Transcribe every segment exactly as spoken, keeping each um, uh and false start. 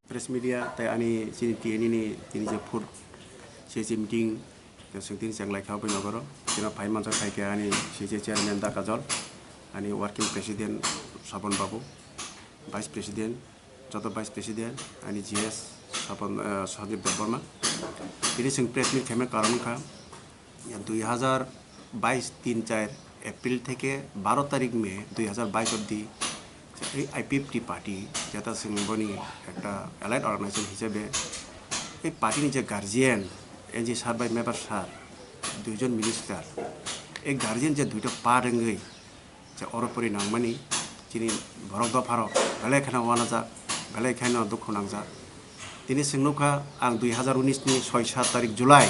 Press media tai ani chini T N E ni tini je food C C meeting, je sing tini cheng lai kha bai nogoro. Chini phai mansa khai khe ani C C chairman Da Kajol, ani working president Sopon Babu, vice president, joto vice president, ani G S Sopon, eh, Sanjib Debbarma. Tini sing press meet khaima karon kha, দুই হাজার বাইশ তিন চার April থেকে বারো তারিখ May দুই হাজার বাইশ অবধি এই I P F T party, যেটা সিংবনি একটা allied organization হিসেবে এই পার্টির যে গার্জিয়ান, এনজি স্যার বাই মেম্বার স্যার, দুইজন মিনিস্টার, এই গার্জিয়ান যে দুইটা পার্ট হয়ে যে oro pori nangmani chini borok dopharok belai kheno uanajak, belai kheno dukhu nangjak. Tini chwng nukha ang দুই হাজার উনিশ ni ছয় সাত তারিখ July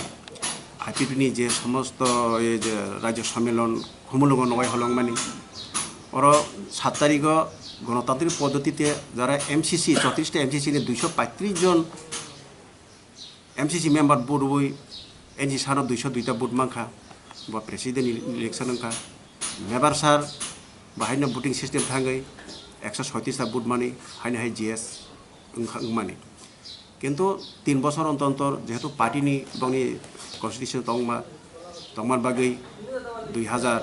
I P F T ni je somosto ei je rajyo sommilon Khumulwngo nogoi holongmani, oro সাত তারিখo gonotantrik poddotite jara M C C, চৌত্রিশটা M C C ni দুইশো পঁয়ত্রিশ জন M C C member vote rwui N C sano দুইশো দুইটা vote mankha, bo president election wngkha, member sir bo haino voting system thangwi একশো ছয়ত্রিশটা vote mani haino hai G S wngkha wngmani. Kintu tin bosor ontor ontor jehetu party ni bongni constitution tongma tongmani bagwi দুই হাজার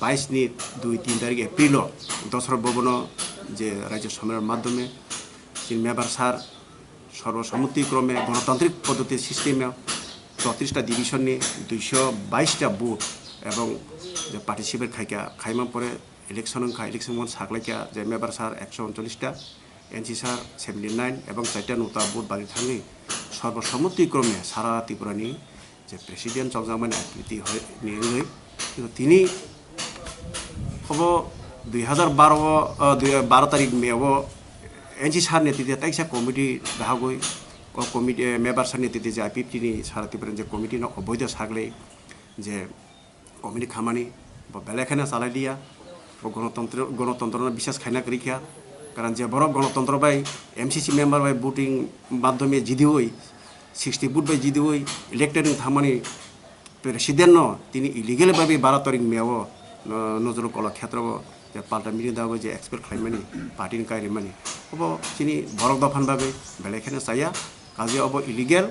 বাইশ ni দুই তিন tarik April o Dosra Bhavan o je Rajya Samilon madhyome chini member sir সর্বসম্মতিক্রমে গণতান্ত্রিক পদ্ধতির সিস্টেমে চৌত্রিশটা ডিভিশন নিয়ে দুইশো বাইশটা ভোট এবং যে পার্টিসিপেট খাইকা খাইমান পরে ইলেকশন হংখা ইলেকশন মন সাকলাইকা যে মেম্বার স্যার একশো উনচল্লিশটা, এনসি স্যার সেভেন্টি নাইন এবং চারটা নৌতা ভোট বাড়ি থাকলে সর্বসম্মতিক্রমে সারা ত্রিপুরানি যে প্রেসিডেন্ট চংজামানি আকৃতি হয় নিয়ে কিন্তু তিনি হব দুই হাজার বারো বারো তারিখ মে ও এনসি স্যার নেতৃত্বে তাইসা কমিটি রাহাগই ও কমিটি মেম্বার স্যার নেতৃত্বে যে আইপিএফটি নি সারা ত্রিপুরা যে কমিটি ন অবৈধ সাগলে যে কমিটি Khamenei belai kheno chalai liya, o gonotantro gonotantro no biswas khaina kwrwi kha, karon je borok gonotantro bai M C C member bai voting madhyome jidiwi sixty vote bai jidiwi elected wng thangmani president no tini illegal bai bai baro tarik meo nojolo kola khetra o je palta meeting da je expel khlaimani party ni kairimani obo chini borok dophan bai bai belai kheno chaya kaje obo illegal.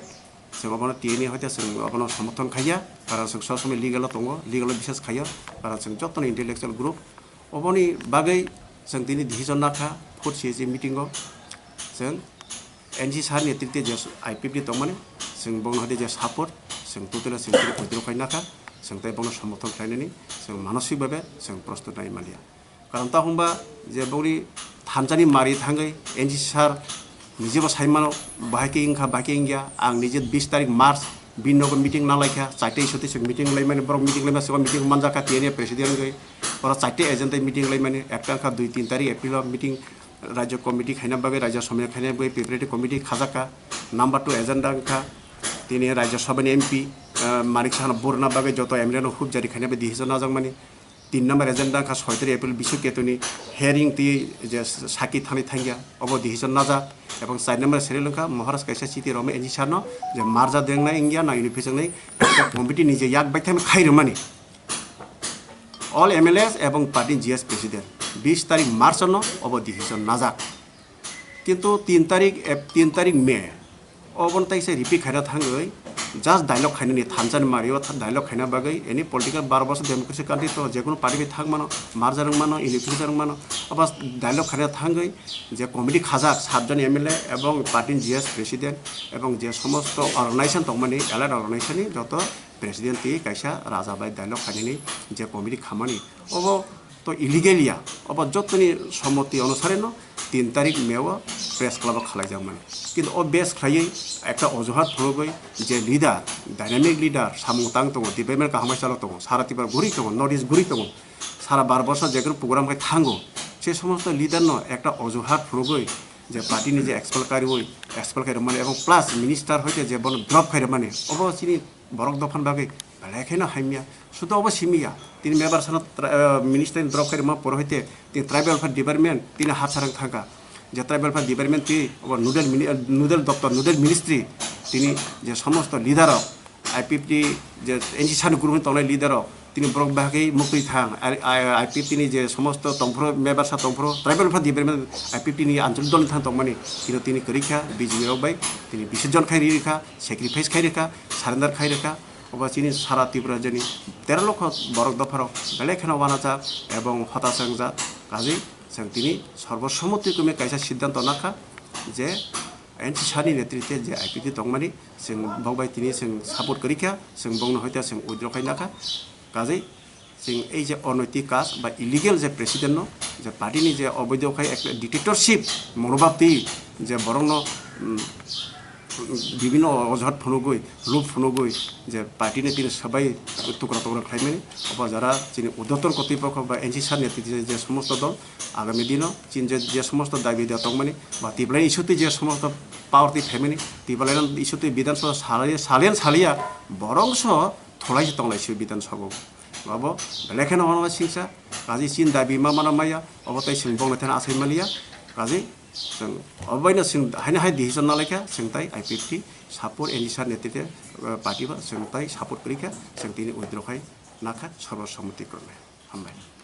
Chwng obono tini hoite chwng obono somorthon khaiya, karon chwng sob somoi legal o tongo, legal o biswas khaiya, karon chwng jotono intellectual group. Oboni bagwi chwng tini decision nakha food C S A meeting o chwng N G sir ni netrite je I P F ni tongmani chwng bongno hoite je support chwng totally chwng tini withdraw khai nakha, chwng tei bongno somorthon khlainani chwng manosik bhabe chwng prostut nai manya. Karon ta hwnba je bongni thansa ni mari thangwi N G sir nijebo saimano bahai khe wngkha bahai khe wngya ang nije bis tarik March bini nogo meeting nalaikha chaita isotwi chwng meeting laimani borok meeting laima chwng meeting manjakha T N A president wngwi oro chaita agent tei meeting laimani ekta wngkha dui tin tarik April o meeting rajya committee khaina bagwi rajya somya khaina bagwi preparatory committee khajakha number two agenda wngkha tini rajya sabhani M P manik sahano burna bagwi joto M L A no hub jari khaina bagwi decision najakmani. Tin number agenda wngkha soi tarik April Bishu Ketuni hearing twi je saki thani thangya obo decision najak ebong char number serial wngkha Maharaj kaisa chiti romwi N G sir no je marja dengnai wngya na unification nai committee ni je yak baithang khai rwmani all M L As ebong party G S president bis tarik March no obo decision najak. Kintu tin tarik, tin tarik May, oboni taisa repeat khaina thangwi just dialogue khainani thansa ni mario dialogue khaina bagwi any political baro bosor democracy country to jekunu party bai thang mano, merger wng mano, unification wng mano, abo dialogue khaina thangwi je committee khajak satjon M L A ebong party ni G S president ebong je somosto organization tongmani allied organization ni joto president twi kaisa raja bai dialogue khainani je committee khamani obo to illegal ya, obo jotoni somoti onusare no tin tarik May o press club o khalaijakmani. Kintu o base khlaiwi ekta ojuhat phunugwi je leader, dynamic leader, samung tang tongo, development kaham chalo tongo, sara Tripura guri tongo, North East guri tongo, sara bar bosor jekunu program khai thango, se somosto leader no ekta ojuhat phunugwi je party ni je expel kariwi, expel khairokmani ebong plus minister hoite je bono drop khairokmani, obo chini borok dophan bagwi belai kheno hamya. Sudo obo simiya. Tini mebar sano tra-, eh, minister ni drop khairima poro hoite tini tribal welfare department tini hapsarang thangkha. Je tribal welfare department twi obo nodal mini-, eh, nodal doctor, nodal ministry tini je somosto leader rok, I P F T je N C sani group ni tongnai leader rok, tini borok bahagwi muktwi thang, I P F T ni je somosto tongphuru, member sa tongphuru, tribal pha development I P F T ni anchalik dol ni thang tongmani, tini tini kwrwi kha, B J P rok bai tini bisarjon khai rwi kha, sacrifice khai rwi kha, surrender khai rwi kha, obo chini sara Tripura jani tero lokho borok dopharok belai kheno wanajak ebong hotasang jak, kaje chwng tini sorbosommoti kwmwi kaisa siddhanto nakha je N C sir ni netritwe je I P F T tongmani, chwng bok bai tini chwng support kwrwi kha, chwng bokno hoita chwng withdraw khai nakha, kaje chwng ei je onaitik kaj ba illegal je president no, je party ni je oboido khai ek dictatorship monobhab twi je borok no, um, bibhinno ojohat phunugwi, loop phunugwi je party ni tini sabai tukra tukra khlaimani, obo jara chini urdhwotton kotipokho ba N C sir ni je, je somosto dol agami dino chini je, je somosto dabi da tongmani ba Tiprani issue twi je somosto power twi phaimani, Tiprani issue twi Bidhan Sabha saliya, saliyan saliya, borok so tholai se tonglai se Bidhan Sabha o. Abo belai kheno hwnba singsa, kaje chini dabi ma mana maya, obo tai chwng bokno thani asai maliya, kaje chwng obo baino chwng haino hai decision nalaikha, chwng tai I P F T support N C sir ni tete, eh, party ba chwng tai support kwrwi kha, chwng tini withdraw khai nakha, sarva sommoti krome. Hambai.